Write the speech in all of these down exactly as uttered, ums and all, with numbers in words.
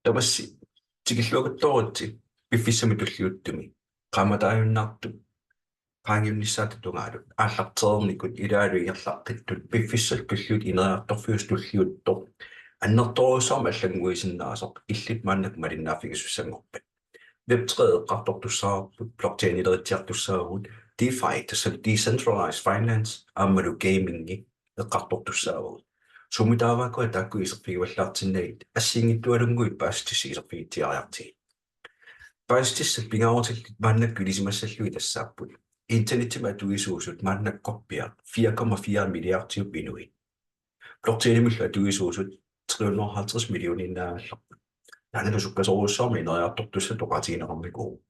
Tamassi tikilluakuttooritsi piffissami tulliuttumi qaammataajunnartup qaangiunnissaata tungaanut aallartereernikut ilaalu ingerlaqqittut piffissaq tulliuttoq ineriartorfiusoq tulliuttoq annertoorujussuarmik allannguisinnaasoq illit maannakkut malinnaaffigisussanngorpat. Web tre eqqartortussaavarput, blockchainileritsiartussaavugut, DeFi, tassa decentralized finance, aammalu gamingi eqqartortussaavagut. Sumitaavaakua taakku iserfigivallaartinnagit assigiinngitsualunnguit paasissutissat iserfigitsiariartigit. Paasissutissat pingaarutillit maannakkut ilisimassallugit tassaapput: Internettimik atuisuusut maannakkorpiaq fire komma fire milliardiupput inuit. Blockchainimillu atuisuusut tre hundrede og halvtreds millioniinnaagallarput. Taannalu sukkasoorujussuarmik ineriartortussatut oqaatigineqarnikuuvoq.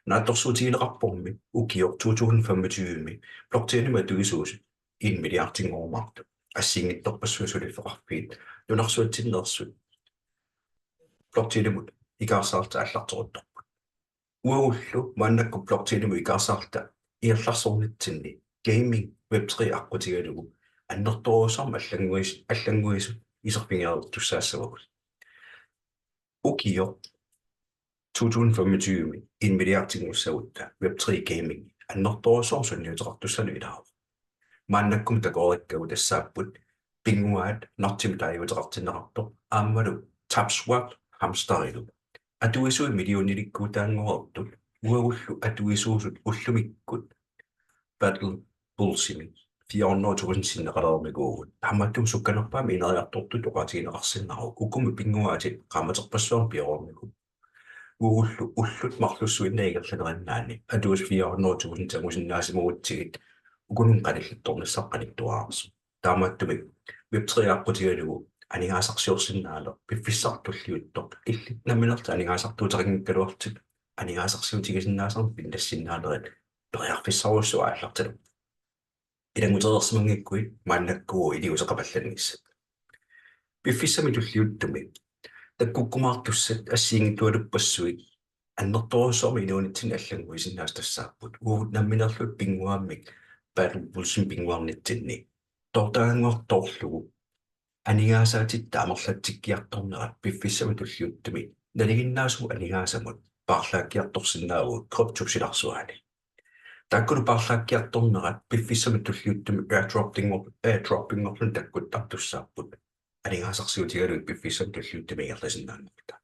Naatsorsuutigineqarpormi ukioq to tusind femogtyve-mi blockchainimik atuisuusut en milliardinngormaartut. Assigiinngitsorpassuit suliffeqarfiit nunarsuatsinneersut blockchainimut ikaarsaarluta aallarteruttorput. Uagullu maannakkut blockchainimut ikaarsaarluta ingerlaarsornitsinni gaming web tre aqqutigalugu annertoorujussuarmik allannguis-, allannguisut iserfigereertussaassavagut. Ukioq to tusind femogtyve en milliardinngussaagutta web tre gaming annertoorujussuarmik sunniuteqartussanut ilaavoq. Maannakkut takoreerikkagut tassaapput pinnguaat Notchimik taaguuteqartinneqartoq aammalu Tapswap Hamsterilu. Atuisui millionilikkuutaanngoreersut uagullu atuisuusut ullumikkut Battle Bullsimi fire hundrede tusind sinneqalereernikuuvugut. Taamaattumik sukkanerpaamik ineriartortutut oqaatigineqarsinnaavoq. Ukumi pinnguaatit qaammaterpassuarnik pioreernikuupput. Uagullu ullut marlussuinnaq ingerlanerinnaanni atuisut fire hundrede tusind angusinnaasimagutsigu ukununngooq qanillattornissaq qanittuararsuuvoq. Taamaattumik web tre aqqutigalugu aningaasarsiorsinnaaneq piffissaq tulliuttoq illit nammineerlutit aningaasartuuteqanngikkaluarlutit aningaasarsiutigisinnaasannik pinnassinnaanerit periarfissarujussuaq aallartilerpoq. Ilanngutereersimanngikkuit maannakkut iliuuseqapallannissat. Piffissami tulliuttumi takkukkumaartussat assigiinngitsualuppassuit annertoorujussuarmik inuunitsinni allannguisinnaasut tassaapput uagut nammineerluta pinnguaammik Battle Bullsimik pinnguarnitsinni toortagaannguaq toorlugu aningaasaatitta amerlatsikkiartornerat piffissami tulliuttumi nalinginnaasumut aningaasamut paarlaakkiartorsinnaavugut kryptop silarsuaani. Taakkulu paarlaakkiartornerat piffissami tulliuttumi airdropinngor-, airdropinngorluni takkuttartussaapput. Aningaasarsiutigalugit piffissami tulliuttumi ingerlasinnaanngorluta.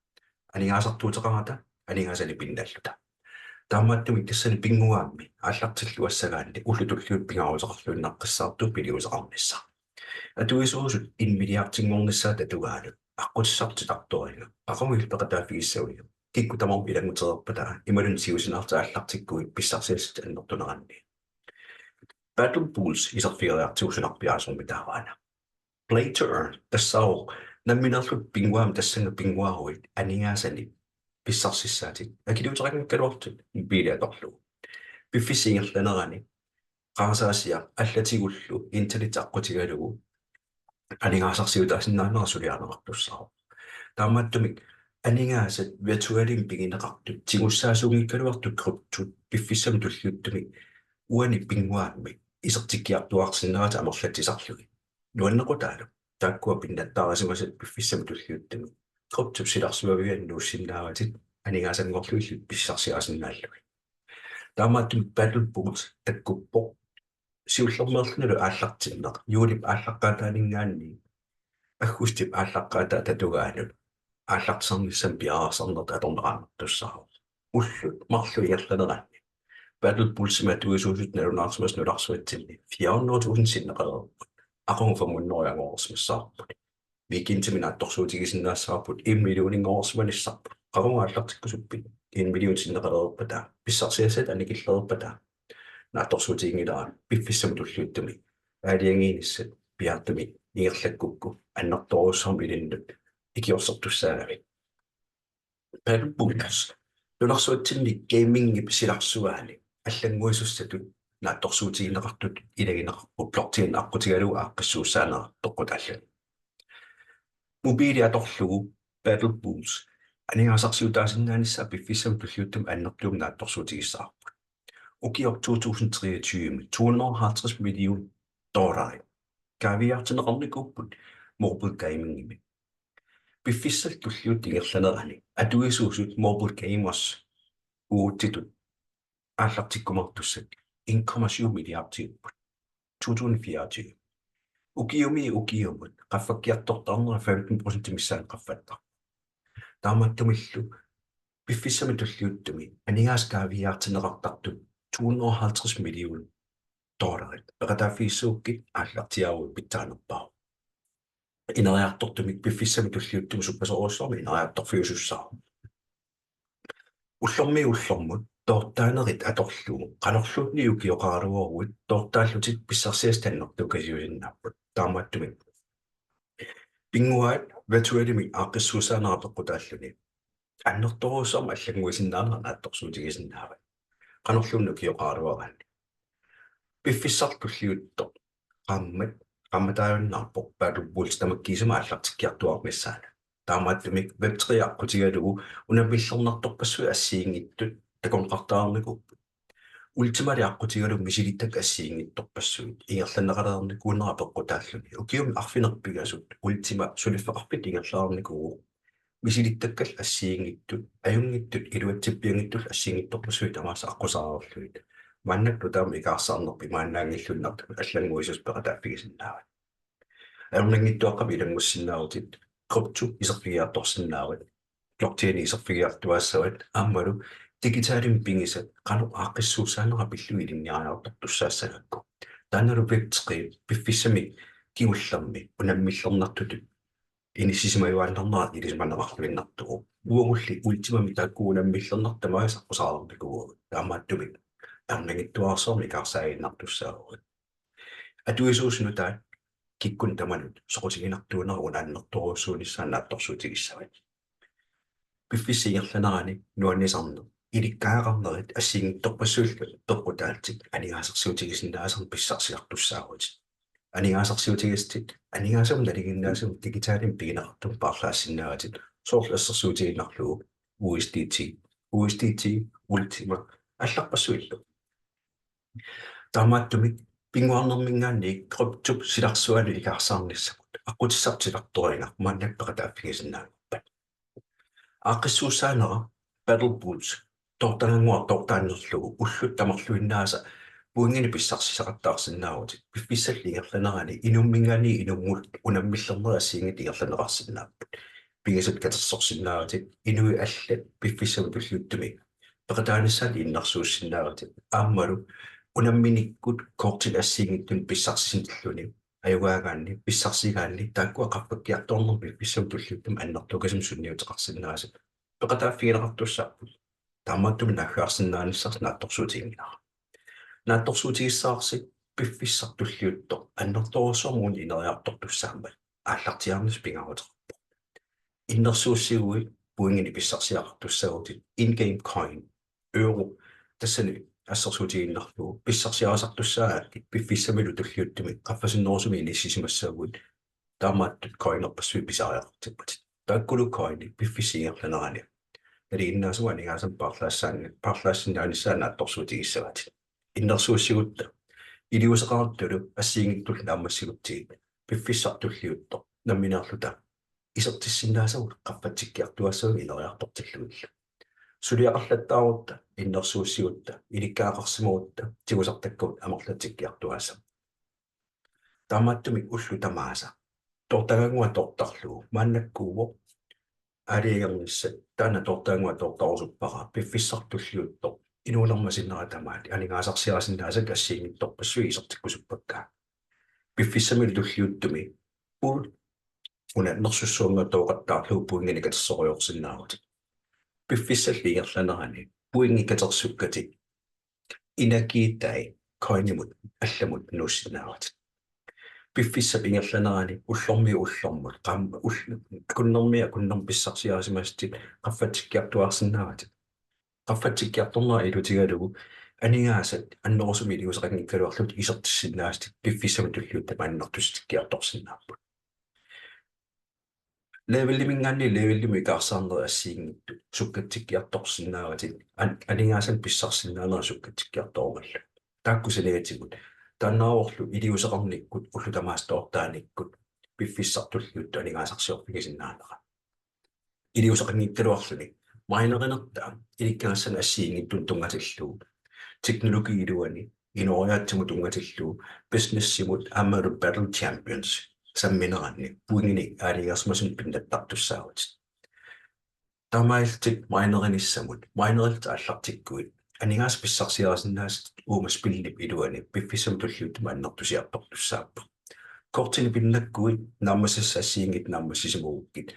Aningaasartuuteqarata aningaasanik pinnalluta. Taamaattumik tassani pinnguaammi aallartilluassagaanni ullut tulliuttut pingaaruteqarluinnaqqissaartuupput iliuuseqarnissaq. Atuisuusut en milliardinngornissaata tungaanut aqqutissartik titartoriga aqagu illit peqataaffigissaviuk? Kikkut tamarmik ilanngutereerpata imaluunniit siusinaarlutit aallartikkuit pissarsiassatit annertuneranni? Battle Bulls iserfigeriartigu sunarpiaasormi taavaana. Play to earn tassaavoq nammineerlutit pinnguaamik tassannga pinnguaruit aningaasanik pissarsissaatit akiliuteqanngikkaluarlutit mobiili atorlugu. Piffissap ingerlanerani qarasaasiaq allatigullu internet aqqutigalugu aningaasarsiutaasinnaanera suliarineqartussaavoq. Taamaattumik aningaasat virtualimik pigineqartut tigussaasuunngikkaluartut kryptot piffissami tulliuttumi uani pinnguaammi isertikkiartuaarsinnaavatit amerlatsisarlugit. Nuannequtaalu taakkua pinnattaarisimasatit piffissami tulliuttumi kryptop silarsuaviani nuussinnaavatit aningaasanngorlugillu pissarsiarisinnaallugit. Taamaattumik Battle Bulls takkuppoq siullermeerlunilu aallartinneq juulip aallaqqaataaninngaanniit aggustip aallaqqaataata tungaanut aallartisarnissamut piareersarnertut atorneqartussaavoq. Ullut marluk ingerlaneranni Battle Bullsimik atuisuusut nalunaarsimasut nunarsuatsinni fire hundrede tusind sinneqalereerput. Aqagu fem hundrede angoreersimassavarput. Weekendimi naatsorsuutigisinnaassavarput en millioninngorsimanissarput. Qaqugu aallartikkusuppit? En million sinneqalereerpata, pissarsiassatit annikillereerpata. Naatsorsuutiginngilara piffissami tulliuttumi aalajangiinissat piaartumik ingerlakkukku annertoorujussuarmik ilinnut ikiorsertussaagavit. Battle Bulls nunarsuatsinni gamingip silarsuaani allannguisussatut naatsorsuutigineqartutut ilagineqarpoq blockchain aqqutigalugu aaqqissuussaaneq toqqutaallugu. Mobiili atorlugu Battle Bulls aningaasarsiutaasinnaanissaa piffissami tulliuttumi annertuumik naatsorsuutigissavarput. Ukioq to tusind treogtyve to hundrede og halvtreds million dollarit kaaviiaartinneqarnikuupput mobile gamingimi. Piffissap tulliuttup ingerlanerani atuisuusut mobile gamers uagutsitut aallartikkumaartussat en komma syv milliardiupput to tusind fireogtyve. Ukiumi ukiumut qaffakkiartortarnera femten procent missaani qaffattarpoq. Taamaattumillu piffissami tulliuttumi aningaasat kaaviiaartinneqartartut to hundrede og halvtreds million dollarit peqataaffigissagukku aallartiaaruit pitsaanerpaavoq. Ineriartortumik piffissami tulliuttumi sukkasoorujussuarmik ineriartorfiusussaavoq. Ullormiit ullormut toortaanerit atorlugu qanorluunniit ukioqaraluaruit toortaallutit pissarsiassat annertukasiusinnaapput. Taamaattumik pinnguaat virtualimik aaqqissuussaanera peqqutaalluni annertoorujussuarmik allannguisinnaanera naatsorsuutigisinnaavat. Qanorluunniit ukioqaraluaraanni. Piffissaq tulliuttoq qaammat, qaammataajunnaarpoq Battle Bulls tamakkiisumik aallartikkiartuaarnissaanut. Taamaattumik web tre aqqutigalugu unammillernartorpassuit assigiinngitsut takoqqartaarnikuupput. Ultimali aqqutigalugu misilittakkat assigiinngitsorpassuit ingerlanneqalereernikuunera peqqutaalluni. Ukiumi arfineq-pingasut Ultima suliffeqarfittut ingerlareernikuuvoq. Misilittakkallu assigiinngitsut, ajunngitsut, iluatsippianngitsullu assigiinngitsorpassuit tamaasa aqqusaarlugit. Maannakkut taama ikaarsaarnerput imaannaanngilluinnartumik allannguisussat peqataaffigisinnaavat. Ajornanngitsuaqqamik ilanngussinnaavutit krypto iserfigiartorsinnaavat, blockchain iserfigiartuaassavat, aammalu digitalimik pigisat qanoq aaqqissuussaanera pillugu ilinniariartortussaassagakku. Taannalu web tre piffissami kingullermi unammillernartutut inissisimajuaannarnera ilisimaneqarluinnartuuvoq. Uagulli Ultimami taakku unammillernartut tamaasa aqqusaarnikuuagut. Taamaattumik ajornanngitsuararsuarmik ikaarsaaginnartussaavugut. Atuisuusut nutaat kikkunnut tamanut soqutiginartuunera una annertoorujussuunissaa naatsorsuutigissavat. Piffissap ingerlanerani nuannisarneq ilikkagaqarnerit assigiinngitsorpassuillu peqqutaallutik aningaasarsiutigisinnaasannik pissarsiartussaavutit. Aningaasarsiutigisatit aningaasanik nalinginnaasumik digitalimik pigineqartumik paarlaassinnaavatit, soorlu assersuutigiinnarlugu U S D T, U S D T, Ultima, allarpassuillu. Taamaattumik pinnguarnermiingaanniit kryptop silarsuanut ikaarsaarnissamut aqqutissarput silartoriarmat maannakkut peqataaffigisinnaanngorpat. Aaqqissuussaanera Battle Bulls toortagannguaq toortaannerlugu ullut tamarluinnaasa pointinik pissarsisaqattaarsinnaavutit. Piffissallu ingerlanerani inumminiinngaanniit inummut unammillernerit assigiinngitsut ingerlanneqarsinnaapput. Pingasut katersorsinnaavatit, inuit allat piffissami tulliuttumi peqataanissaannut innersuussinnaavatit. Aammalu unamminikkut kortinik assigiinngitsunik pissarsisilluni ajugaagaanni, pissarsigaanni, taakkua qaffakkiartornermi piffissami tulliuttumi annertukasimmik sunniuteqarsinnaasut peqataaffigineqartussaapput. Taamaattumik naaggaarsinnaanissarsi naatsorsuutiginngilara. Naatsorsuutigissavarsi piffissaq tulliuttoq annertoorujussuarmik ineriartortussaammat aallartiaarnissaq pingaaruteqarpoq. Innersuussiguit pointinik pissarsiaqartussaavutit in-game coin, euro, tassani assersuutigiinnarlugu pissarsiarisartussaagakkit piffissamilu tulliuttumi qaffasinnerusumik inissisimassaguit taamaattut coinerpassuit pisariaqartippatit. Taakkulu coinit piffissap ingerlanerani nalinginnaasumik aningaasanik paarlaassaanni-, paarlaassinnaanissaannut naatsorsuutigissavatit. Innersuussigutta iliuuseqartulu assigiinngitsullu naammassigutsigit piffissaq tulliuttoq nammineerluta isertissinnaasagut qaffatsikkiartuaassagut ineriartortillugillu. Suliaqarlattaarutta, innersuussigutta, ilikkagaqarsimagutta tigusartakkavut amerlatsikkiartuaassapput. Taamaattumik ullut tamaasa toortagannguaq toortarlugu maannakkuuvoq aalajangernissat, taanna toortagannguaq toortarusuppara piffissaq tulliuttoq inuunerma sinnera tamaat aningaasarsiarisinnaasakka assigiinngitsorpassuit isertikkusuppakka. Piffissamilu tulliuttumi pool una nersussuanngortooqattaarlugu pointinik katersorujorsinnaavutit. Piffissallu ingerlanerani pointit katersukkatit energiitai coinimut allamut nuussinnaavatit. Piffissap ingerlanerani ullormiit ullormut qaam-, ull-, akunnermiit akunnermut pissarsiarisimasatit qaffatsikkiartuaarsinnaavatit. Qaffatsikkiartornera ilutigalugu aningaasat annerusumik iliuuseqanngikkaluarlutik isertissinnaasatit piffissami tulliuttumi annertusitikkiartorsinnaapput. Levelimiingaanniit levelimut ikaarsaarnerit assigiinngitsut sukkatsikkiartorsinnaavatit an-, aningaasanik pissarsisinnaanerit sukkatsikkiartorumallugu. Taakku saniatigut taannaavorlu iliuuseqarnikkut ullut tamaasa toortaanikkut piffissaq tulliuttoq aningaasarsiorfigisinnaanera. iliuuseqanngikkaluarluni minerinertaa ilikkagassani assigiinngitsunik tunngatillugu, teknologiip iluani inooriaatsimut tunngatillugu, businessimut aammalu Battle Champions sammineranni pointinik aalajangersimasunut pinnattartussaavutit. Taamaalillutit minerinissamut, minerillutit aallartikkuit aningaasat pissarsiarisinnaasatit uuma spillip iluani piffissami tulliuttumi annertusiartortussaapput. Kortinik pinnakkuit naammassissassiinngit naammassisimagukkit,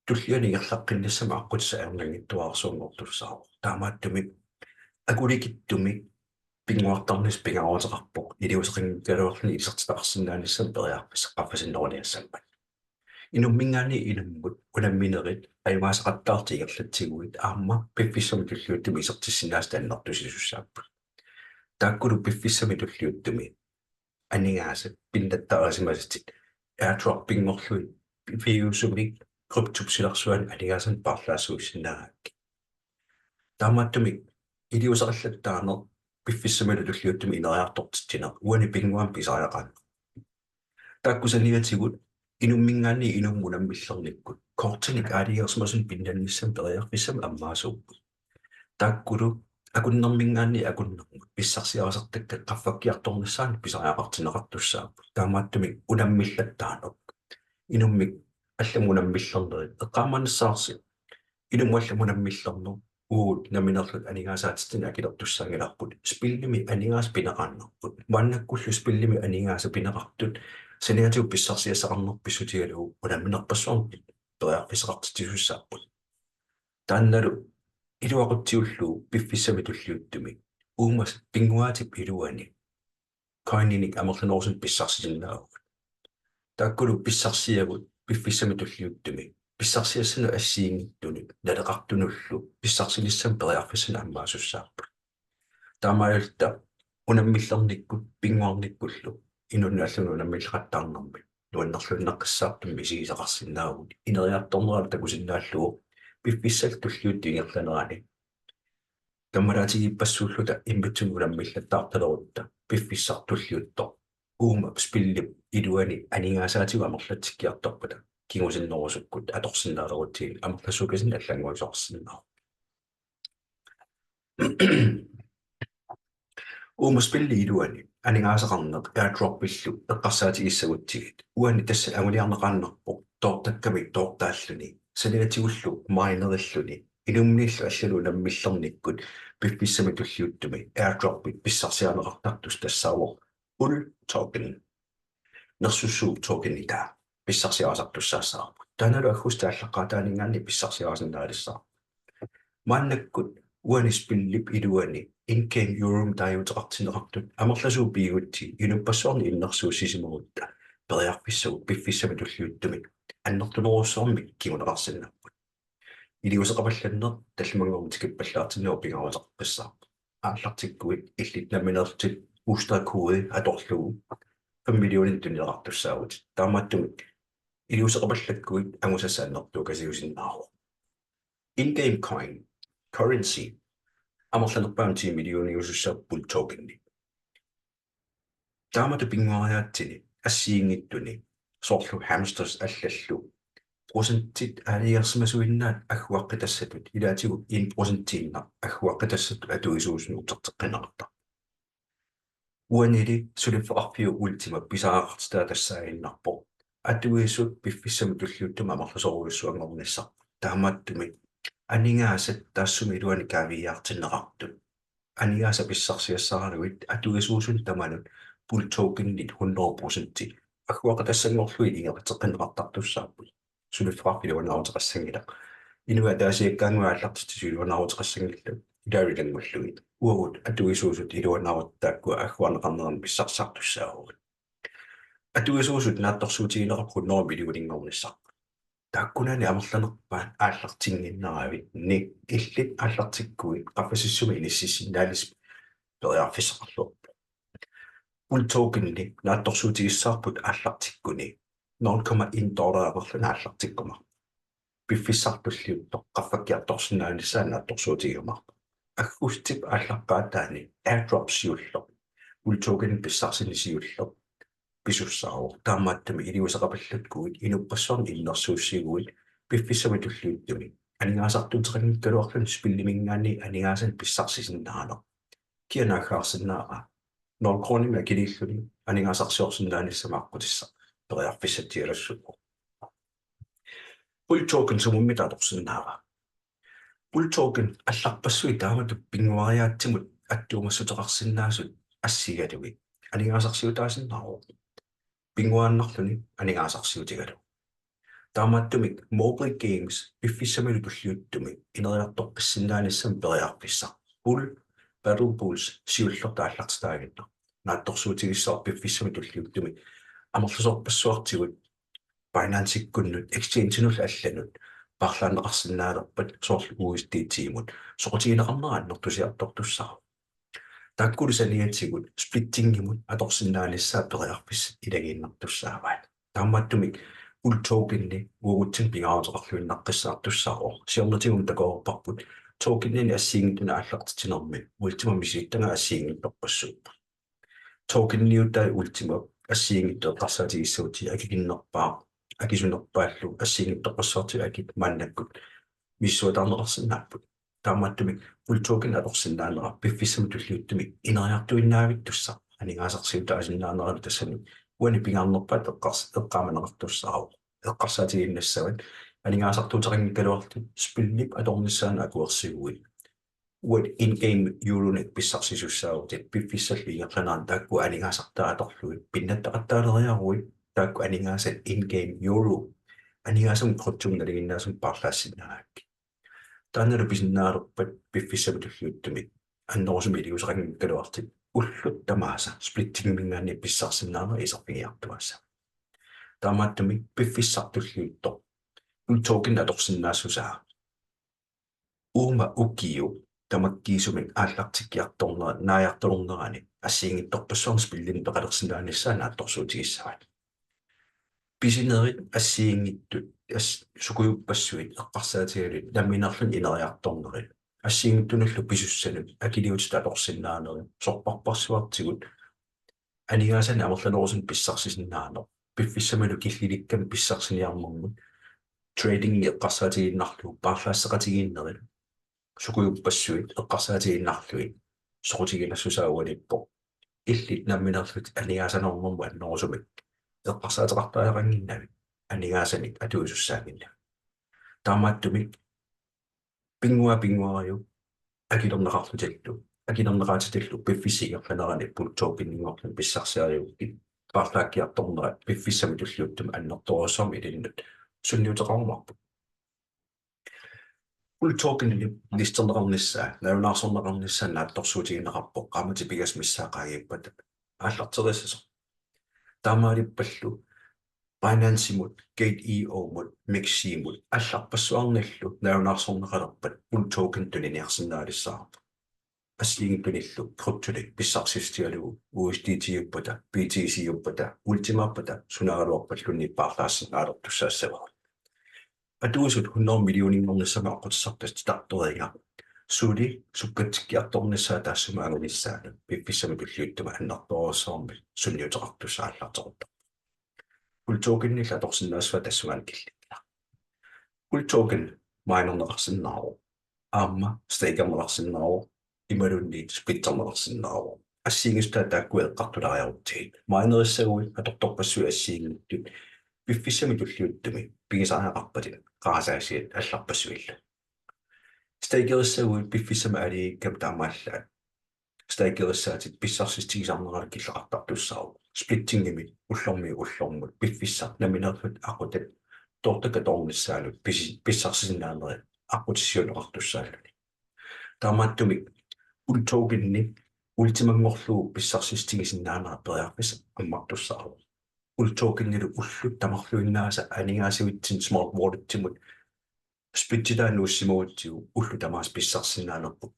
tullianut ingerlaqqinnissamut aqqutissaq ajornanngitsuararsuanngortussaavoq. Taamaattumik akulikitsumik pinnguartarnissaq pingaaruteqarpoq iliuuseqanngikkaluarluni isertitaqarsinnaanissamut periarfissaq qaffasinneruniassammat. Inumminngaanniit inummut unamminerit ajugaasaqattaartut ingerlatsiguit aamma piffissami tulliuttumi isertissinnaasatit annertusisussaapput. Taakkulu piffissami tulliuttumi aningaasat pinnattaarisimasatit airdropinngorlugit piviusumik kryptop silarsuani aningaasanik paarlaassuussinnaagakkit. Taamaattumik iliuuseqallattaaneq piffissamilu tulliuttumi ineriartortitsineq uani pinnguami pisariaqarpoq. Taakku saniatigut inumminngaanniit inummut unammillernikkut kortinik aalajangersimasunut pinnannissamut periarfissamik ammaasuupput. Taakkulu akunnerminngaanniit akunnermut pissarsiarisartakkat qaffakkiartornissaannut pisariaqartinneqartussaapput. Taamaattumik unammillattaaneq, inummik allamut unammillernerit eqqaamaannissavarsi. Inummut allamut unammillerneq uagut nammineerluta aningaasaatitsineq akilertussaanngilarput, spillimi aningaasat pineqaannarput. Maannakkullu spillimi aningaasat pineqartut saniatigut pissarsiassaqarneq pissutigalugu unamminerpassuarnik periarfissaqartitsisussaapput. Taannalu iluaqutsiullugu piffissami tulliuttumi uuma pinnguaatip iluani coininik amerlanerusunik pissarsisinnaavugut. Taakkulu pissarsiagut piffissami tulliuttumi pissarsiassanut assigiinngitsunut naleqartunullu pissarsinissamut periarfissanik ammaasussaapput. Taamaalilluta unammillernikkut pinnguarnikkullu inunnut allanut unammilleqattaarnermi nuannerluinnaqqissaartumik misigisaqarsinnaavugut ineriartorneralu takusinnaallugu piffissap tulliuttup ingerlanerani kammalaatigiippassuulluta immitsinnut unammillattaartalerutta piffissaq tulliuttoq uuma spillip iluani aningaasaatigut amerlatsikkiartorpata kingusinnerusukkut atorsinnaalerutsigit amerlasuukasinnut allannguisoqarsinnaavoq. Uuma spillip iluani aningaasaqarneq airdropillu eqqarsaatigissagutsigit uani tassa anguniarneqaannarpoq toortakkamik toortaalluni saniatigullu minerilluni inummiillu allanut unammillernikkut piffissami tulliuttumi airdropit pissarsiarineqartartussaq tassaavoq Bull Token. Nersussuup tokenitaa pissarsiarisartussaassavarput. Taannalu aggustip aallaqqaataaninngaanniit pissarsiarisinnaalissavarput. Maannakkut uani spillip iluani in-game euromik taaguuteqartinneqartut amerlasuut pigigutsigit inuppassuarnit innersuussisimagutta periarfissagut piffissami tulliuttumi annertunerusumik kinguneqarsinnaapput. Iliuuseqapallanneq tallimanngornermut tikippallaartinnagu pingaaruteqaqqissaarpoq. Aallartikkuit illit nammineerlutit booster kode atorlugu fem millionit tunineqartussaavutit. Taamaattumik iliuuseqapallakkuit angusassaq annertuukasiusinnaavoq. In-game coin, currency, amerlanerpaamik ti millioniusussaavoq Bull Tokenit. Taamatut pinnguariaatsini assigiinngitsuni soorlu hamsters allallu procentit aalajangersimasuinnaat agguaqqitassatut ilaatigut en procentiinnaq agguaqqitassatut atuisuusunut uterteqqinneqartarpoq. Uanili suliffeqarfiup Ultima pisariaqartitaa tassaaginnarpoq atuisut piffissami tulliuttumi amerlasoorujussuanngornissarput. Taamaattumik aningaasat taassuma iluani kaaviiaartinneqartut aningaasat pissarsiassaraluit atuisuusunut tamanut Bull Tokenit hundrede procent agguaqqatassanngorlugit ingerlateqqinneqartartussaapput. Suliffeqarfik iluanaaruteqassanngilaq. Inuit ataasiakkaannguit aallartitsisut iluanaaruteqassanngillat ilaalu ilanngullugit. Uagut atuisuusut iluanaarutit taakkua agguarneqarneranni pissarsisartussaavugut. Atuisuusut naatsorsuutigineqarput hundrede millioninngornissarput. Taakkunani amerlanerpaat aallartinnginneravit ni illit aallartikkuit qaffasissumi inississinnaalisi periarfissaqarluarpoq. Bull Tokenit naatsorsuutigissavarput aallartikkuni nul komma en dollar amerluni aallartikkumaarpoq. Piffissaq tulliuttoq qaffakkiartorsinnaanissaa naatsorsuutigiumaarpoq. Aggustip aallaqqaataani airdrop siulleq, Bull Tokenit pissarsineq siulleq pisussaavoq. Taamaattumik iliuuseqapallakkuit inuppassuarnit innersuussiguit piffissami tulliuttumi aningaasartuuteqanngikkaluarluni spilliminngaanniit aningaasanik pissarsisinnaaneq kia naaggaarsinnaava? Nul kronimik akiliilluni aningaasarsiorsinnaanissamut aqqutissaq periarfissatsialassuuvoq. Bull Token sumummi atorsinnaava? Bull Token allarpassuit taamatut pinnguariaatsimut attuumassuteqarsinnaasut assigalugit aningaasarsiutaasinnaavoq. Pinnguaannarluni aningaasarsiutigalugu. Taamaattumik mobile games piffissamilu tulliuttumi ineriartoqqissinnaanissamut periarfissaq Bull Battle Bulls siullertut aallartitaaginnarpoq. Naatsorsuutigissavarput piffissami tulliuttumi amerlasoorpassuartigut Binance-ikkunnut, exchange-inullu allanut paarlaanneqarsinnaalerpat soorlu U S D T-mut soqutigineqarnera annertusiartortussaavoq. Taakkulu saniatigut splittingimut atorsinnaanissaat periarfissat ilagiinnartussaavaat. Taamaattumik Bull Tokenni uagutsinnut pingaaruteqarluinnaqqissaartussaavoq. Siornatigut takoreerparput tokeninik assigiinngitsunik aallartitsinermi Ultima misilittagaq assigiinngitsorpassuupput. Tokeniutai Ultima assigiinngitsut eqqarsaatigissagutsigu akikinnerpaaq, akisunerpaallu assigiinngitsorpassuartigut akit maannakkut misissuataarneqarsinnaapput. Taamaattumik Bull Token atorsinnaanera piffissami tulliuttumi ineriartuinnaavittussaq aningaasarsiutaasinnaaneralu tassani uani pingaarnerpaatut eqqars-, eqqaamaneqartussaavoq. Eqqarsaatigiinnassavat aningaasartuuteqanngikkaluarlutit spillip atornissaanut akuersiguit uagut in-game euronik pissarsisussaavutit piffissallu ingerlanerani taakku aningaasartai atorlugit pinnattaqattaaleriaruit taakku aningaasat in-game euro aningaasanut kryptomut nalinginnaasumut paarlaassinnaagakkit. Taannalu pisinnaalerpat piffissami tulliuttumi annerusumik iliuuseqanngikkaluarlutit ullut tamaasa splittingiminngaanniit pissarsinnaanerit iserfigiartuaassavat. Taamaattumik piffissaq tulliuttoq Bull Token atorsinnaassusaa uuma ukiup tamakkiisumik aallartikkiartornera-, naajartornerani assigiinngitsorpassuarnik spillinik peqalersinnaanissaa naatsorsuutigissavat. Pisinerit assigiinngitsut as-, sukujuppassuit eqqarsaatigalugit nammineerluni ineriartornerit assigiinngitsunullu pisussanut akiliutitut atorsinnaanerit sorpassuartigut aningaasanik amerlanerusunik pissarsisinnaaneq piffissamilu killilikkami pissarsiniarnermut trading eqqarsaatigiinnarlugu paarlaasseqatigiinnerit sukujuppassuit eqqarsaatigiinnarlugit soqutiginassusaa uaniippoq. Illit nammineerlutit aningaasanermut annerusumik eqqarsaateqartariaqannginnavit aningaasanik atuisussaannginnavit. Taamaattumik pinnguaa pinnguariuk akilerneqarlutillu, akilerneqaatitillu piffissap ingerlanerani Bull Tokeninngorluni pissarsiarigukkit paarlaakkiartornerat piffissami tulliuttumi annertoorujussuarmik ilinnut sunniuteqarumaarpoq. Bull Tokenip listerneqarnissaa, nalunaarsorneqarnissaa naatsorsuutigineqarpoq qaammatit pingasut missaat qaangiuppata aallartereersimasoq. Taamaalippallu Binance-imut, Gate.io-mut, MEXC-mut allarpassuarnillu nalunaarsorneqalerpat Bull Token tuniniarsinnaalissavarput. Assigiinngitsunillu kryptonik pissarsissutigalugu U S D T-uppata, B T C-uppata, Ultimaappata sunaagaluarpalluunniit paarlaassinnaalertussaassavagut. Atuisut hundrede millioninngornissamut aqqutissarput titartoriga suli sukkatsikkiartornissaa taassuma angunissaanut piffissami tulliuttumi annertoorujussuarmik sunniuteqartussaq aallarteqqittarpoq. Bull Tokenillu atorsinnaassavaa tassunga killikkilaq. Bull Token minerneqarsinnaavoq, aamma stakerneqarsinnaavoq, imaluunniit splitterneqarsinnaavoq. Assigiinngissutaa taakku eqqartulaariarutsigit. Minerissaguit atortorpassuit assigiinngitsut piffissami tulliuttumi pigisariaqarpatit qarasaasiat allarpassuillu. Stakerissaguit piffissami aalajangikkami taamaallaat stakerissaatit pissarsissutigisarnerat killeqartartussaavoq. Splittingimit ullormiit ullormut piffissaq nammineerlutit aqutat toortakkat toornissaanut pisi-, pissarsisinnaanerit aqqutissiuunneqartussaalluni. Taamaattumik Bull Tokenni Ultimanngorlugu pissarsissutigisinnaanera periarfissaq ammartussaavoq. Bull Tokenilu ullut tamarluinnaasa aningaasivitsinni Smart Walletsimut splitsitaa nuussimagutsigu ullut tamaasa pissarsisinnaanerput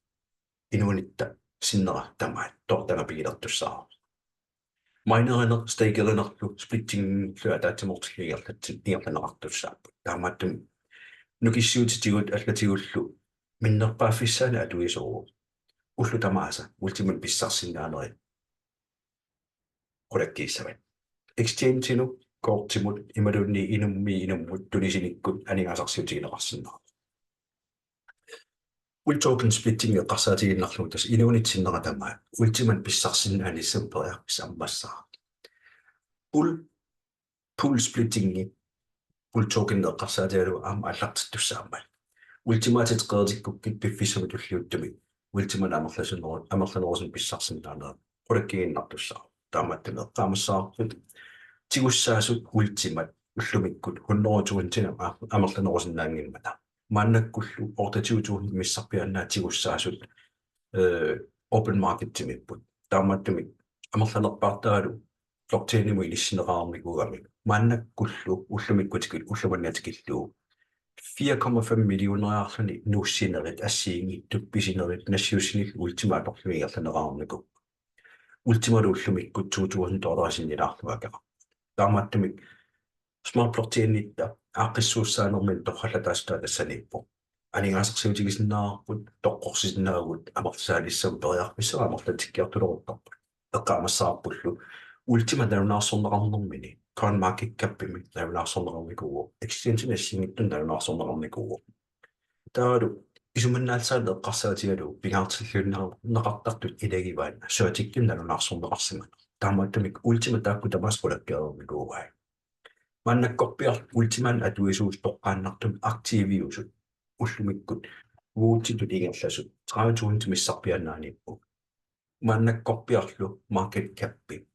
inuunitta sinnera tamaat toortagaq pigilertussaavoq. Minerineq, stakerinerlu, splittingilu ataatsimoortillu ingerlatsin-, ingerlanneqartussaapput. Taamaattumik nukissiutitigut allatigullu minnerpaaffissaani atuisuuvoq. Ullut tamaasa Ultimanik pissarsisinnaanerit qulakkiissavat. Exchange-inut kortimut imaluunniit inummit inummut tunisinikkut aningaasarsiutigineqarsinnaavoq. Pool token splitting eqqarsaatigiinnarlugu tassa inuunit sinnera tamaat Ultimat pissarsisinnaanissamut periarfissaq ammassaaq. Pool, pool splittingi pool token eqqarsaatigalugu aamma aallartittussaammat. Ultimaatit qeritikkukkit piffissami tulliuttumi Ultimat amerlasuneru-, amerlanerusunik pissarsisinnaaneq qulakkiinnartussaavoq. Taamaattumik eqqaamassavarput tigussaasut Ultimat ullumikkut hundrede tusindinik a-, amerlanerusinnaanngimmata. Maannakkullu otteogtyve tusind missarpiaannaat tigussaasut, øh, open marketimiipput. Taamaattumik amerlanerpaartaralu blockchainimut inissinneqarnikuugamik. Maannakkullu ullumikkut tikil-, ulloq manna tikillugu fire komma fem millioneriarluni nuussinerit assigiinngitsut pisinerit nassiussinillu Ultimat atorlugit ingerlanneqarnikuupput. Ultimalu ullumikkut to tusind dollarit sinnilaarlugu akeqarpoq. Taamaattumik Smart Blockchainitta aaqqissuussaanermini torrallataassutaa tassaniippoq. Aningaasarsiutigisinnaavarput, toqqorsisinnaavugut amerlisaalissamut periarfissaq amerlatikkiartuleruttorpoq. Eqqaamassavarpullu Ultimat nalunaarsorneqarnermini CoinMarketCapimi nalunaarsorneqarnikuuvoq, exchange-ini assigiinngitsunik nalunaarsorneqarnikuuvoq. Taavalu isumannaatsaat eqqarsaatigalugu pingaartilluinnaruneqartartut ilagivaat Certikimi nalunaarsorneqarsimaneq. Taamaattumik Ultimat taakku tamaasa qulakkeereernikuuai. Maannakkorpiaq Ultimanik atuisuusut toqqaannartumik aktiiviusut ullumikkut uagutsitut ingerlasut tredive tusind missarpiaannaaniippugut. Maannakkorpiarlu market capi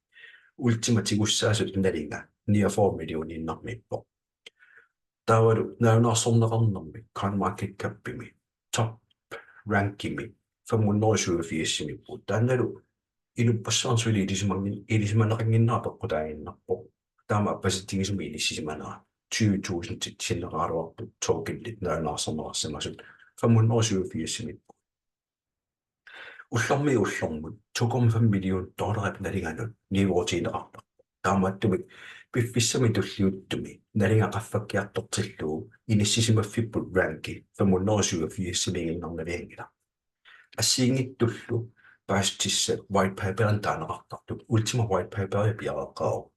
Ultimat tigussaasut nalinga niogfyrre millioniinnarmiippoq. Taavalu nalunaarsorneqarnermi CoinMarketCapimi top rankimi fem hundrede syvogfirsimiippugut. Taannalu inuppassuarnut suli ilisimanngi-, ilisimaneqannginnera peqqutaaginnarpoq. Taama appasitsigisumik inissisimanera tyve tusindit sinneqaraluarput tokenit nalunaarsorneqarsimasut fem hundrede syvogfirsimiippugut. Ullormiit ullormut to komma fem million dollarit nalinganut niuerutigineqartarpoq. Taamaattumik piffissami tulliuttumi nalinga qaffakkiartortillugu inissisimaffipput ranki fem hundrede syvogfirsimiiginnarnavianngilaq. Assigiinngitsullu paasissutissat white paperimik taaneqartartut Ultima white paperi piareeqqavoq.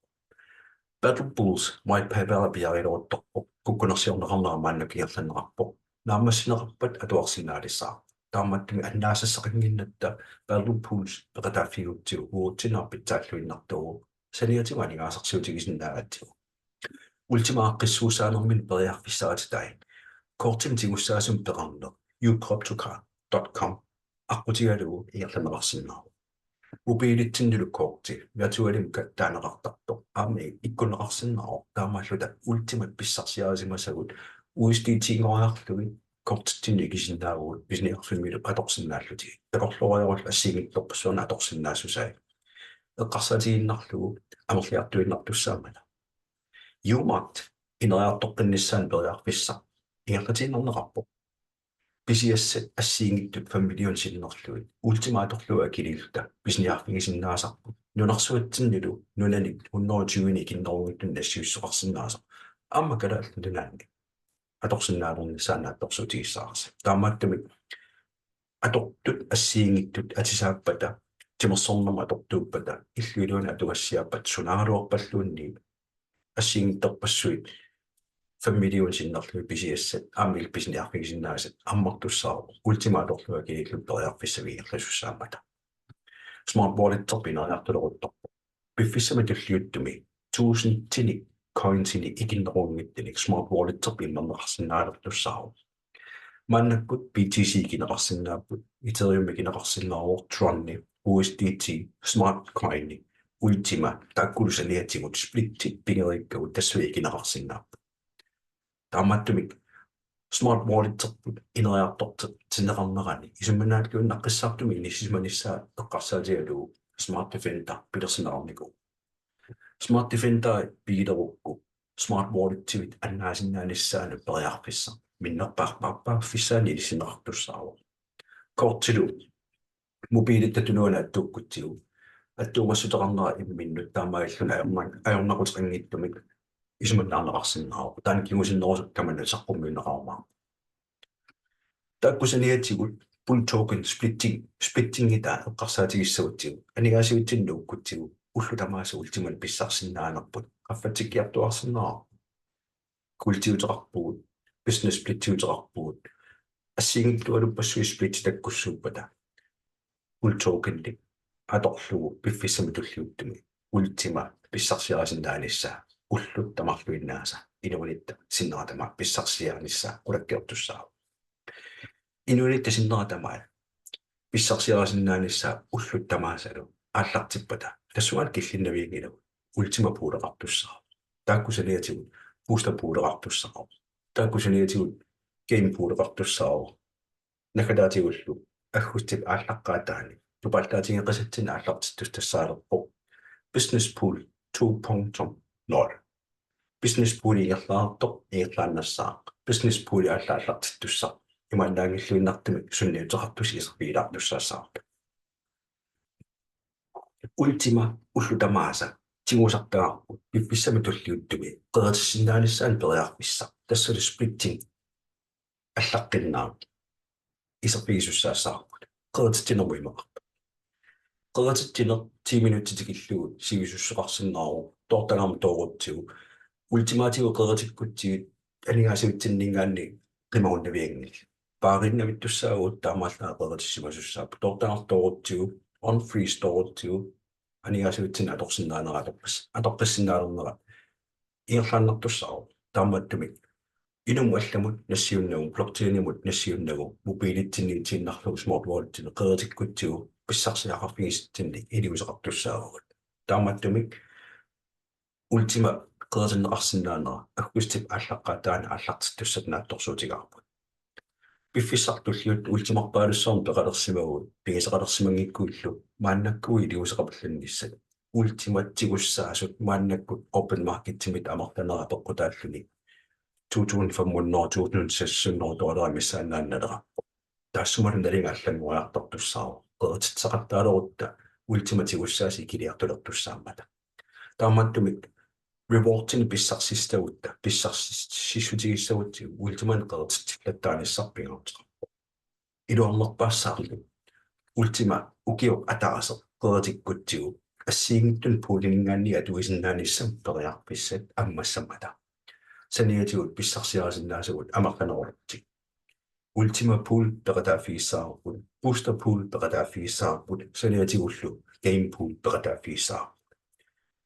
Battle Bulls white paperi piareeruttorpoq, kukkunersiorneqarnera maannakkut ingerlanneqarpoq. Naammassineqarpat atuarsinnaalissaaq. Taamaattumik annaasassaqannginnatta Battle Bulls peqataaffigigutsigu uatsinnut pitsaalluinnartuuvoq, saniatigut aningaasarsiutigisinnaagatsigu. Ultima aaqqissuussaanermini periarfissarititai kortimik tigussaasumik peqarneq ucryptocard dot com aqqutigalugu ingerlanneqarsinnaavoq. Mobiilitsinnilu korti virtualimik taaneqartartoq aamma ikkunneqarsinnaavoq, taamaalluta Ultimat pissarsiarisimasagut U S D T-nngoriarlugit kortitsinnut ikisinnaavugut pisiniarfimmilu atorsinnaallutigit. Takorlooriarullu assigiinngitsorpassuarnik atorsinnaassusai eqqarsaatigiinnarlugu amerliartuinnartussaammata. Umarkt ineriartoqqinnissaanut periarfissaq ingerlatiinnarneqarpoq. Pisiassat assigiinngitsut fem million sinnerlugit Ultima atorlugu akiliilluta pisiniarfigisinnaasarput. Nunarsuatsinnilu nunani hundrede tyve ikinnerunngitsunik nassiussuteqarsinnaasoq aamma Kalaallit Nunaanni atorsinnaalernissaa naatsorsuutigissavarsi. Taamaattumik atortut assigiinngitsut atisaappata, timersornermut atortuuppata, illup iluani atugassiaappata, sunaagaluarpalluunniit assigiinngitsorpassuit fem million sinnerlugit pisiassat aamma illit pisiniarfigisinnaasat ammartussaavoq Ultima atorlugu akiliilluta periarfissavit ingerlasussaammata. Smart Walletserput ineriartuleruttorpoq. Piffissami tulliuttumi tusindinik coinsinik ikinnerunngitsunik Smart Walletserput immerneqarsinnaalertussaavoq. Maannakkut B T C ikineqarsinnaapput, Ethereum ikineqarsinnaavoq, Troni, U S D T, Smart Coini, Ultima, taakkulu saniatigut splittit pigeriikkagut tassunga ikineqarsinnaapput. Taamaattumik Smart Walletserput ineriartortinneqarnerani isumannaatsuinnaqqissaartumik inissisimanissaa eqqarsaatigalugu Smart Defender pilersinneqarnikuuvoq. Smart Defender pigilerukku Smart Walletsimit annaasinnaanissaanut periarfissaq minnerpaarpaarpaaffissaani ilissinneqartussaavoq. Kortilu mobiilitta tunuanut attuukkutsigu, attuumassuteqarnera imminnut taamaalilluni ajorna-, ajornaquteqanngitsumik isumannaarneqarsinnaavoq. Taanna kingusinnerusukkut tamanna saqqummiunneqarumaarpoq. Taakku saniatigut pool token splitting, splittingitaa eqqarsaatigissagutsigu, aningaasivitsinni nuukkutsigu, ullut tamaasa Ultimanik pissarsisinnaanerput qaffatsikkiartuaarsinnaavoq. Kuultiuteqarpugut, business splittiuteqarpugut, assigiinngitsualuppassuit splitsit takkussuuppata, Ultima tokenit atorlugu piffissami tulliuttumi Ultima pissarsiarisinnaanissaa ullut tamarluinnaasa inuunitta sinnera tamaat pissarsiarinissaa qulakkeertussaavoq. Inuunitta sinnera tamaat pissarsiarisinnaanissaa ullut tamaasalu aallartippata tassunga killinnavianngilagut Ultima Pooleqartussaavoq. Taakku saniatigut Booster Pooleqartussaavoq. Taakku saniatigut Game Pooleqartussaavoq. Naggataatigullu aggustip aallaqqaataani tupallaatigeqisatsinnik aallartittussaalereerpoq Business Pool to punktum nul. Business Pool ingerlaartoq ingerlaannassaaq. Business Pool alla aallartittussaq imaannaanngilluinnartumik sunniuteqartussaq iserfigilaartussaassavarput. Ultima ullut tamaasa tigusartagarput piffissami tulliuttumi qeritissinnaanissaanut periarfissaq. Tassalu splitting allaqqinnaaq iserfigisussaassavarput. Qerititsinermut imaqarpoq. Qerititsineq ti minutsit tikillugu sivisussuseqarsinnaavoq, toortagarmut toorutsigu. Ultimaatigut qeritikkutsigit aningaasivitsinninngaanniit qimagunnavianngillat. Paariinnavittussaavugut taamaallaat qeritissimasussaavoq. Toortagarmut toorutsigu, on freeze toorutsigu, aningaasivitsinni atorsinnaanera atorpis-, atorpassinnaanera ingerlaannartussaavoq. Taamaattumik inummut allamut nassiunnagu, blockchainimut nassiunnagu, mobiilitsinniitiinnarlugu smart walletsinni qeritikkutsigu pissarsiaqarfigisatsinnik iliuuseqartussaavugut. Taamaattumik Ultima qeritinneqarsinnaanera aggustip aallaqqaataani aallartittussatut naatsorsuutigaarput. Piffissaq tulliuttoq Ultimarpaalussuarnik peqalersimaguit, pigisaqalersimanngikkuillu maannakkut iliuuseqapallannissat. Ultimat tigussaasut maannakkut open marketsimit amerlanerat peqqutaalluni to tusind fem hundrede, to tusind seks hundrede dollarit missaannaannalerput. Taassumalu nalinga allanngoriartortussaavoq. Qerititseqattaalerutta Ultimat tigussaasut ikiliartulertussaammata. Taamaattumik rewardinik pissarsissagutta, pissarsissutigissagutsigu Ultimanik qerititsillattaarnissaq pingaaruteqarpoq. Iluarnerpaassaarlu Ultima ukioq ataaseq qeritikkutsigu assigiinngitsunik poolininngaanniit atuisinnaanissamut periarfissat ammassammata. Saniatigut pissarsiarisinnaasagut amerlanerullutik. Ultima Pool peqataaffigissavarput, Booster Pool peqataaffigissavarput, saniatigullu Game Pool peqataaffigissavarput.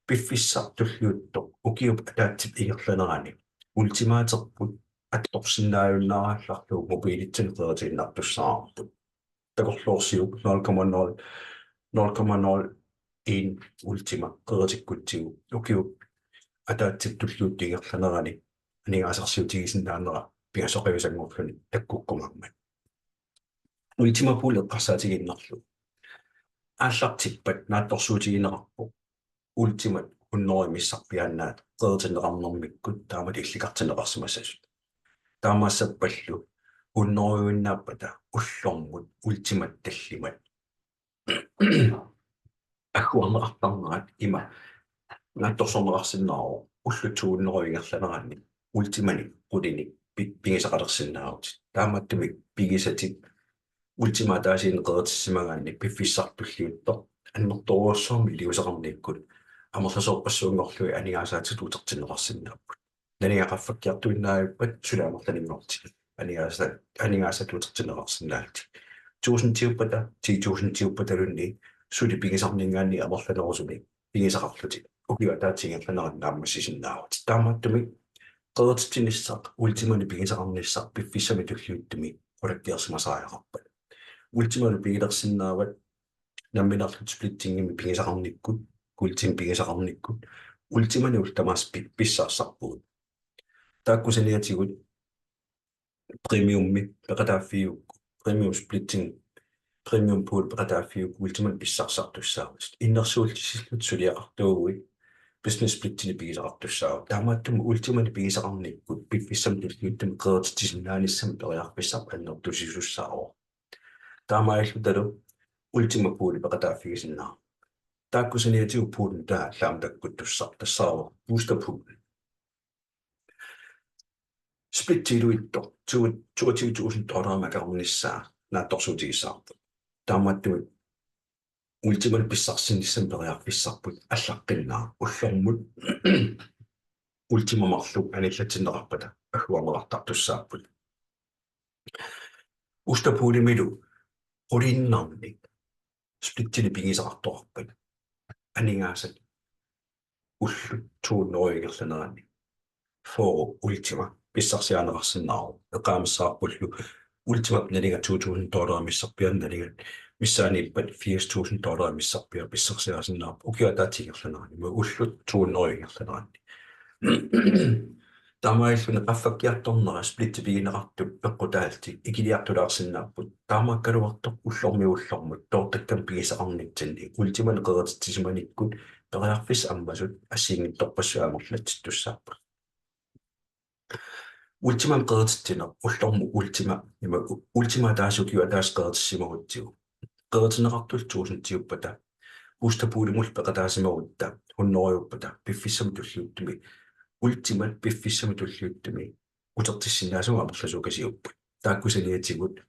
Piffissaq tulliuttoq ukiup ataatsip ingerlanerani Ultimaaterput atorsinnaajunnaarallarlugu mobiilitsinni qeritiinnartussaavarput. Takorloorsiuk nul komma nul, nul komma nul en Ultima qeritikkutsigu ukiup ataatsip tulliuttup ingerlanerani aningaasarsiutigisinnaanera pingasoqiusanngorluni takkukkumaarmat. Ultima Pool eqqarsaatigiinnarlugu aallartippat naatsorsuutigineqarpoq Ultimat hundrede missarpiaannaat qeritinneqarnermikkut taamatut illikartinneqarsimassasut. Taamaassappallu hundredeuinnaappata ullormut Ultimat tallimat agguarneqartarnerat ima naatsorsorneqarsinnaavoq ullut to hundrede ingerlaneranni Ultimanik qulinik pi-, pigisaqalersinnaavutit. Taamaattumik pigisatit Ultima ataasiinnaq qeritissimagaanni piffissaq tulliuttoq annertoorujussuarmik iliuuseqarnikkut amerlasoorpassuanngorlugit aningaasaatit utertinneqarsinnaapput. Nalinga qaffakkiartuinnaavippat suli amerlanerunngortigiuk. Aningaasa-, aningaasat utertinneqarsinnaallutik. Tusindiuppata, ti tusindiuppataluunniit suli pigisarninngaanniit amerlanerusunik pigisaqarlutik ukiup ataatsip ingerlanerani naammassisinnaavutit. Taamaattumik qerititsinissaq Ultimanik pigisaqarnissaq piffissami tulliuttumi qulakkeersimasariaqarpat. Ultimalu pigilersinnaavat nammineerluta splittingimik pigisaqarnikkut, Ultimik pigisaqarnikkut, Ultimanik ullut tamaasa pi-, pissarsisarpugut. Taakku saniatigut premiummi peqataaffigigukku, premium splitting, premium pool peqataaffigigukku Ultimanik pissarsisartussaavutit. Innersuussillutit suliaqartuuguit business splittinik pigisaqartussaavutit. Taamaattumik Ultimanik pigisaqarnikkut piffissami tulliuttumi qerititsisinnaanissamut periarfissaq annertusisussaavoq. Taamaalillutalu Ultima Pooli peqataaffigisinnaavoq. Taakku saniatigut poolinut taanna allaammi takkuttussaq tassaavoq Booster Pool. Splitti iluitsoq to-, toogtyve tusind dollarimik akeqarnissaa naatsorsuutigissavarput. Taamaattumik Ultimanik pissarsisinnissamut periarfissarput allaqqinnaaq ullormut Ultima marluk anillatsinneqarpata agguarneqartartussaapput. Booster poolimilu quliinnarnik splittinik pigisaqartoqarpat aningaasat ullut to hundrede ingerlaneranni fyrre Ultima pissarsiarineqarsinnaavoq. Eqqaamassavarpullu Ultimap nalinga to tusind dollarit missarpiaat, nalinga missaaniippat firs tusind dollarit missarpiaat pissarsiarisinnaavarput ukiup ataatsip ingerlanerani, imaluunniit ullut to hundrede ingerlaneranni. Taamaalilluni qaffakkiartornera splittit pigineqartut peqqutaallutik ikiliartulaarsinnaapput. Taamaakkaluartoq ullormiit ullormut toortakkamik pigisaqarnitsinni Ultimanik qerititsisimanikkut periarfissat ammasut assigiinngitsorpassuit amerlatsittussaapput. Ultimamik qerititsineq ullormut Ultima, ima Ultima ataaseq ukioq ataaseq qeritissimagutsigu, qeritinneqartullu tusindiuppata, booster poolimullu peqataasimagutta hundredeuppata, piffissami tulliuttumi Ultimat piffissami tulliuttumi utertissinnaasavut amerlasuukasiupput. Taakku saniatigut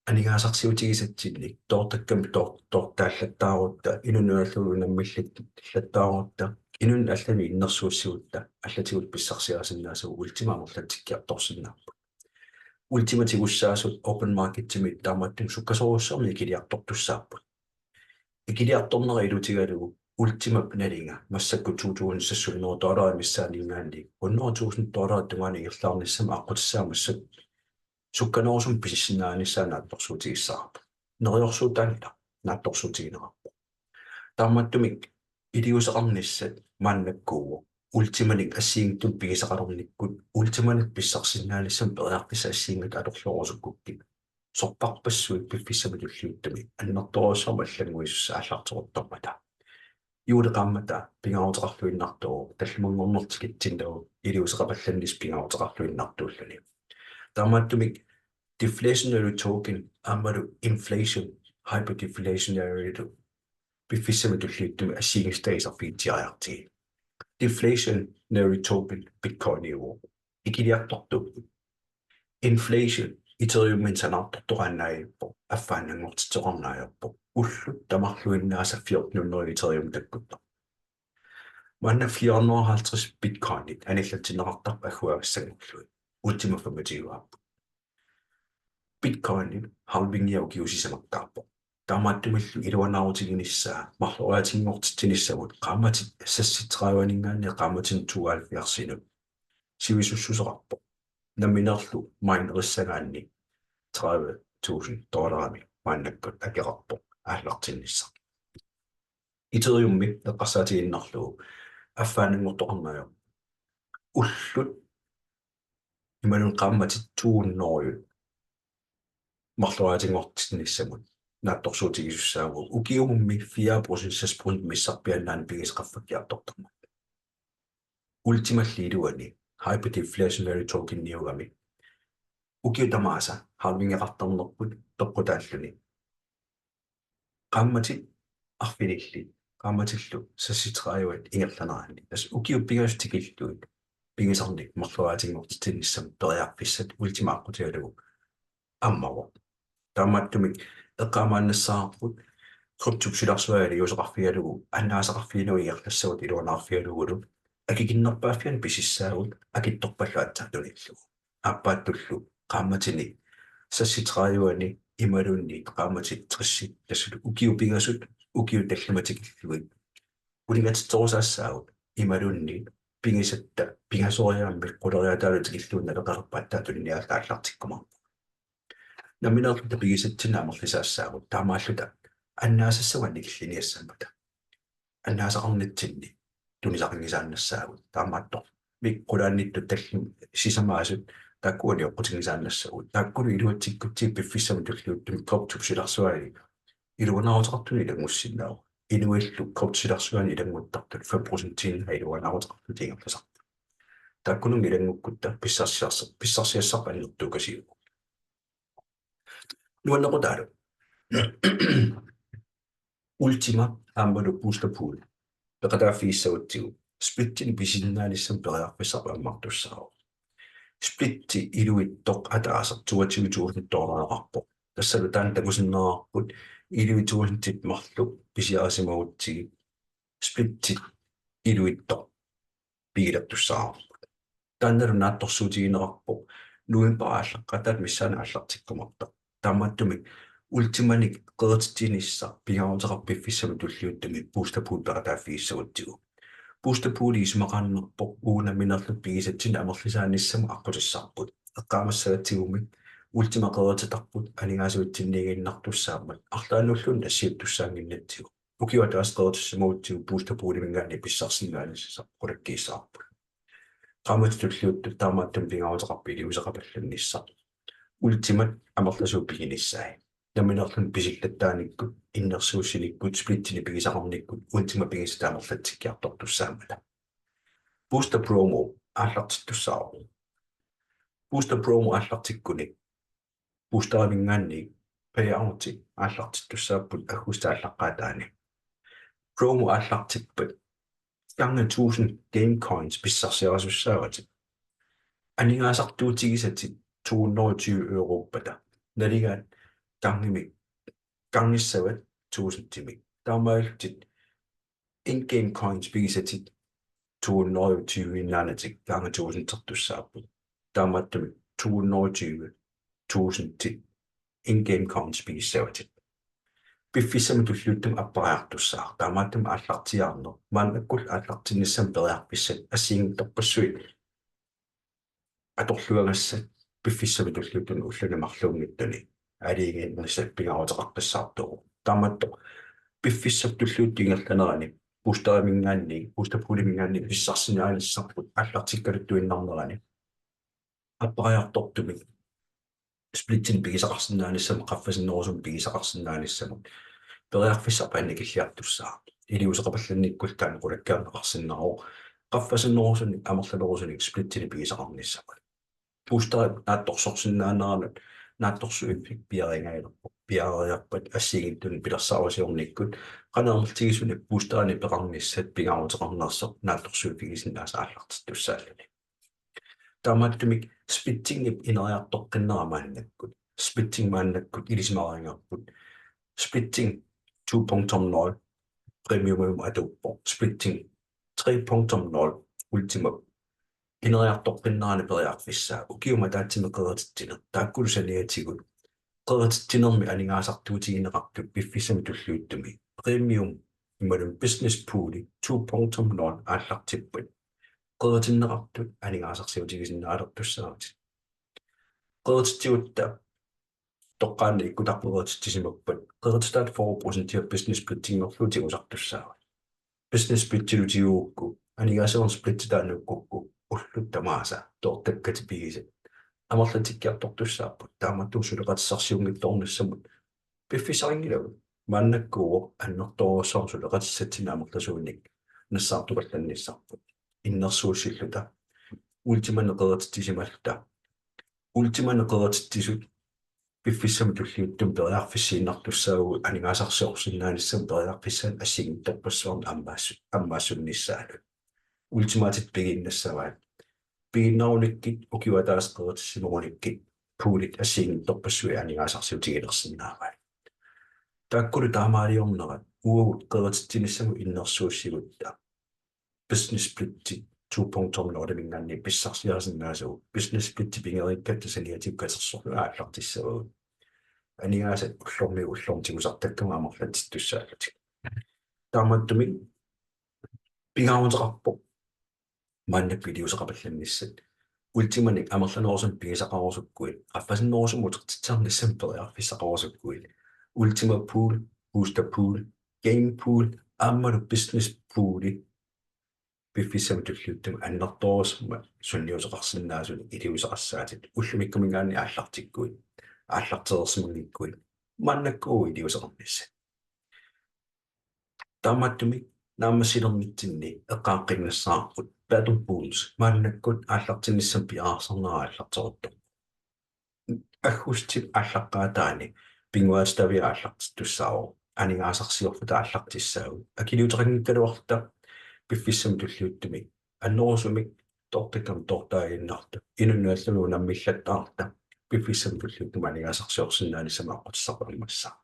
aningaasarsiutigisatsinnik toortakkamik toor-, toortaallattaarutta, inunnut allanut unammillattaarutta, inunnut allanut innersuussigutta allatigut pissarsiarisinnaasavut Ultima amerlatsikkiartorsinnaapput. Ultimat tigussaasut open marketimi taamaattumik sukkasoorujussuarmik ikiliartortussaapput. Ikiliartornera ilutigalugu Ultimap nalinga massakkut to tusind seks hundrede dollarit missaaniingaanniit hundrede tusind dollarit tungaanut ingerlaarnissamut aqqutissaa massakkut sukkanerusumik pisissinnaanissaa naatsorsuutigissavarput. Neriorsuutaanngilaq, naatsorsuutigineqarpoq. Taamaattumik iliuuseqarnissat maannakkuuvoq Ultimanik assigiinngitsunik pigisaqalernikkut Ultimanik pissarsisinnaanissamut periarfissat assigiinngitsut atorluarusukkukkit. Sorpassuit piffissami tulliuttumi annertoorujussuarmik allannguisussat aallarteruttormata. Juulip qaammataa pingaaruteqarluinnartuuvoq, tallimanngornerlu tikitsinnagu iliuuseqapallannissaq pingaaruteqarluinnartuulluni. Taamaattumik deflationary token aammalu inflation, hyperdeflationary piffissami tulliuttumi assigiinngissutaa iserfigitsiariartigit. Deflationary token Bitcoiniuvoq. Ikiliartortuupput. Inflation Ethereumimut sanaartortoqaannaajuvoq, affaannanngortittoqarnaajuvoq. Ullut tamarluinnaasa fjorten hundrede Ethereum takkuttoq. Maanna fire hundrede og halvtreds Bitcoinit anillatsinneqartarput agguagassanngorlugit. Ultima femogtyve aapput. Bitcoinip halvingia ukioq sisamakkaarpoq. Taamaattumillu iluanaarutiginissaa marloriaatinngortitsinissamut qaammatit seksogtrediveninngaanniit qaammatini tooghalvfjerdsinut sivisussuseqarpoq. Nammineerlu minerissagaanni tredive tusind dollarimik maannakkut akeqarpoq aallartinnissaq. Ethereumi eqqarsaatigiinnarlugu affaannanngortoqarnaajuvoq. Ullut imaluunniit qaammatit to hundrede marloriaatinngortinnissamut naatsorsuutigisussaavugut ukiumummi fire procent, seks procent missarpiaannaani pigisat qaffakkiartortarmata. Ultimalli iluani hyperdeflationary tokeniugami ukiut tamaasa halvingeqartarnerput peqqutaalluni qaammatit arfinillit, qaammatillu seksogtredive ingerlaneranni, tassa ukiut pingasut tikillugit pigisarnik marloriaatinngortitsinnissamut periarfissat Ultima aqqutigalugu ammavoq. Taamaattumik eqqaamaannassavarput kryptop silarsuaa iliuuseqarfigalugu, annaasaqarfigalugu ingerlassagut iluanaarfigalugulu akikinnerpaaffiani pisissaagut akitsorpallu aatsaat tunillugu. Aappaattullu qaammatini seksogtrediveni imaluunniit qaammatit tressit, tassa ukiut pingasut, ukiut tallimat tikillugit uninngatitsisorusaassaagut imaluunniit pigisatta pingasoriaammik quleriaataalu tikillugu naleqalerpat aatsaat tuniniaalluta aallartikkumaarpugut. Nammineerluta pigisatsinnik amerlisaassaagut, taamaalluta annaasassagut annikilliniassammata. Annaasaqarnitsinni tunisaqanngisaannassaagut, taamaattormik qulaaniittut tallimat sisamaasut taakkua nioqqutinngisaannassagut. Taakkulu iluatsikkutsigit piffissami tulliuttumi kryptop silarsuaani iluanaaruteqartunut ilanngussinnaavoq. Inuillu kryptop silarsuaani ilannguttartut fem procentiinnaq iluanaaruteqartut ingerlasarput. Taakkununnga ilanngukkutta pissarsiassar-, pissarsiassarput annertuukasiuvoq. Nuannequtaalu. Ultima aammalu booster pool peqataaffigissagutsigu splittinik pisisinnaanissamut periarfissarput ammartussaavoq. Splitti iluitsoq ataaseq toogtyve tusind dollareqarpoq. Tassalu taanna takusinnaavarput elleve tusindit marluk pisiarisimagutsigit splittit ellevittoq pigilertussaavarput. Taannalu naatsorsuutigineqarpoq novembarip aallaqqaataata missaani aallartikkumaartoq. Taamaattumik Ultimanik qerititsinissaq pingaaruteqarpoq piffissami tulliuttumi Booster Pool peqataaffigissagutsigu. Booster Pooli isumaqaannarpoq uagut nammineerluta pigisatsinnik amerlisaanissamut aqqutissarput. Eqqaamassagatsigu Ultima qerititarput aningaasivitsinniiginnartussaammat arlaannulluunniit nassiuttussaannginnatsigu. Ukioq ataaseq qeritissimagutsigu Booster Pooliminngaanniit pissarsinnaanissaq qulakkiissavarput. Qaammatit tulliuttut taamaattumik pingaaruteqarpoq iliuuseqapallannissaq Ultimat amerlasuut piginissaat. Nammineerluni pisillattaanikkut, innersuussinikkut, splitsinik pigisaqarnikkut Ultimat pigisatit amerlatsikkiartortussaammata. Booster promo aallartittussaavoq. Booster promo aallartikkuni Boosteriminngaanniit payouti aallartittussaapput aggustip aallaqqaataani. Promo aallartippat gange tusind game coins pissarsiarisussaavatit. Aningaasartuutigisatit to hundrede og tyve europpata. Naligaat gangimik, gangissavat tusindimik. Taamaalillutit in-game coins pigisatit to hundrede og tyve-innaanatik gange tusindertussaapput. Taamaattumik to hundrede og tyve tusindit in-game coins pigissavatit. Piffissami tulliuttumi appariartussaaq. Taamaattumik aallartiaarneq. Maannakkullu aallartinnissamut periarfissat assigiinngitsorpassuit atorluagassat piffissami tulliuttuni ulluni marluunngitsuni aalajangiinissat pingaaruteqaqqissaartuuvoq. Taamaattoq piffissap tulliuttup ingerlanerani Boosteriminngaanniit, Booster Pooliminngaanniit pissarsinnaanissarput aallartikkaluttuinnarnerani appariartortumik splitsinik pigisaqarsinnaanissamut, qaffasinnerusumik pigisaqarsinnaanissamut periarfissarput annikilliartussaavoq. Iliuuseqapallannikkullu taanna qulakkeerneqarsinnaavoq qaffasinnerusunik amerlanerusunik splitsinik pigisaqarnissamut. Boosterit naatsorsorsinnaaneranut naatsorsuiffik piareersaaginnarpoq, piareeriarpat assigiinngitsunik pilersaarusiornikkut qanoq amerlatigisunik boosterinik peqarnissat pingaaruteqarnersoq naatsorsuiffigisinnaasoq aallartittussaalluni. Taamaattumik splittingip ineriartoqqinnera maannakkut. Splitting maannakkut ilisimareerparput. Splitting to punktum nul premiumimut atuuppoq. Splitting tre punktum nul Ultima ineriartoqqinnerani periarfissaa. Ukiumut ataatsimi qerititsineq. Taakkulu saniatigut qerititsinermi aningaasartuutigineqartut piffissami tulliuttumi premium imaluunniit business pooli to punktum nul aallartippat qeritinneqartut aningaasarsiutigisinnaalertussaavatit. Qerititsigutta toqqaannaq ikkutaq qerititsisimappat qerititaat fyrre procentia business splittinngorlugu tigusartussaavat. Business splittilu tigugukku, aningaasivara splitti taanna ukkukku, ullut tamaasa toortakkatit pigisat amerlatikkiartortussaapput. Taamaattumik suleqatissarsiunngitsoornissamut piffissarinngilagut. Maannakkuuvoq annertoorujussuarmik suleqatissatsinnik amerlasuunik nassaartupallannissarput. Innersuussilluta Ultimanik qerititsisimalluta. Ultimanik qerititsisut piffissami tulliuttumi periarfissiinnartussaavugut aningaasarsiorsinnaanissamut periarfissanik assigiinngitsorpassuarnik ammaass-, ammaassunnissaanut. Ultimaatitit pigiinnassavaat. Pigiinnarunikkit ukiup ataaseq qeritissimagunikkit poolit assigiinngitsorpassuit aningaasarsiutigilersinnaavaat. Taakkulu taamaaliornerat uagut qerititsinissamut innersuussigutta business splitti to punktum nul-iminngaanniit pissarsiarisinnaasagut. Business splitti pigereerikkatta saniatigut katersorlugu aallartissavagut. Aningaasat ullormiit ullormut tigusartakkagut amerlatittussaallutik. Taamaattumik pingaaruteqarpoq maannakkut iliuuseqapallannissat. Ultimanik amerlanerusunik pigisaqarusukkuit, qaffasinnerusumik utertitsisarnissamut periarfissaqarusukkuit, Ultima Pool, Booster Pool, Game Pool aammalu Business Pooli piffissami tulliuttumi annertoorujussuarmik sunniuteqarsinnaasunik iliuuseqassaatit ullumikkuminngaanniit aallartikkuit, aallartereersimanngikkuit, maannakkut iliuuseqarnissat. Taamaattumik naammassilernitsinni eqqaaqqinnissaarput Battle Bulls maannakkut aallartinnissamut piareersarnera aallarteruttorpoq. Aggustip aallaqqaataani pinnguaatitavia aallartittussaavoq, aningaasarsiorluta aallartissaagut. Akiliuteqanngikkaluarluta piffissami tulliuttumi annerusumik toortakkamik toortaaginnarluta, inunnut allanut unammillattaarluta piffissami tulliuttumi aningaasarsiorsinnaanissamut aqqutissarput ammassaaq.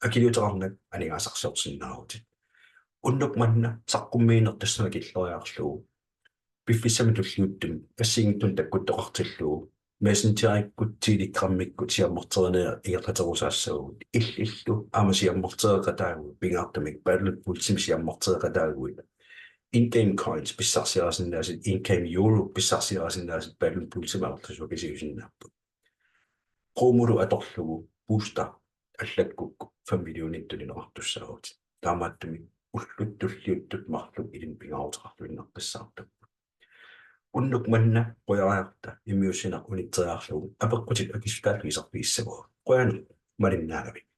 akiliuteqarnak aningaasarsiorsinnaavutit. Unnuk manna saqqummiinertassama killeriarlugu piffissami tulliuttumi assigiinngitsunik takkuttoqartillugu Messengerikkut Telegrammikkut siammarterineq ingerlaterusaassavagut. Illillu aamma siammartereqataaguit, pingaartumik Battlefield Ultimate siammartereqataaguit, in-game coins pissarsiarisinnaasat, in-game euro pissarsiarisinnaasat Battlefield Ultimate atorlugu sukkasuusinnaapput. Promolu atorlugu booster allakkukku fem millionit tunineqartussaavutit. Taamaattumik ullut tulliuttut marluk ilinnut pingaaruteqarluinnaqqissaartugut. Unnuk manna qujariarta immiussineq unitseriarlugu apeqqutit akissutaallu iserfigissavagut. Qujanaq malinnaagavit.